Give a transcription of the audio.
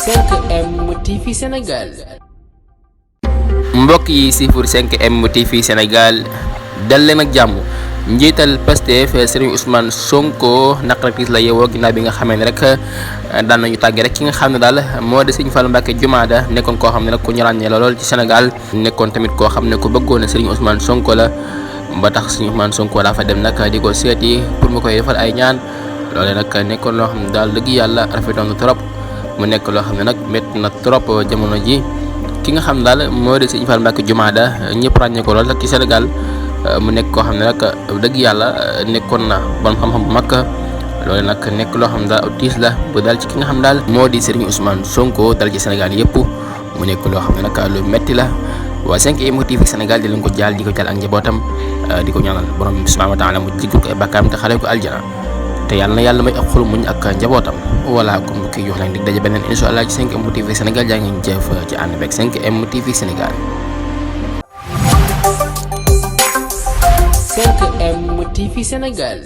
5M TV Sénégal. mbokk yi siifur 5M TV Sénégal dal leen ak jàmm. njiital Pastef Serigne Ousmane Sonko naqarakis la yeewoo ginnaaw bi nga xamee ne rek daan nañu tàgge rek ki nga xam ne daal moo di Serigne Fallou Mbacké Jumaada nekkoon koo xam ne nag ku ñu ràññee la lool ci Sénégal nekkoon tamit koo xam ne ku bëggoon Serigne Ousmane Sonko la ba tax Serigne Ousmane Sonko daa fa dem nag di ko seeti pour mu koy defal ay ñaan loolee nag nekkoon loo xam ne daal dëgg yàlla rafetoon na trop mu nekk loo xam ne nag métti na trop jamono ji ki nga xam ne daal moo di Serigne Fallou Mbacké Jumaada ñëpp ràññee ko lool ci Sénégal mu nekk koo xam ne nag dëgg yàlla nekkoon na bon xam-xam bu mag loolu nag nekk loo xam ne daal tiis la bu daal ci ki nga xam daal moo di Serigne Ousmane Sonko dal ci Sénégal yëpp mu nekk loo xam ne nag lu metti la waa 5M TV Sénégal di leen ko jaal di ko jaal ak njabootam di ko ñaanal borom bi subhanahu wa taala mu jéggal ko ay bàkkaaram te xale ko aljana te yàlla na yàlla may ak xolu muñ ak njabootam voilà comme kii jox leen dig daje beneen incha allah ci 5M TV Sénégal jaa ngeen jëf ci ànd beeg 5M TV Sénégal. 5M TV Sénégal.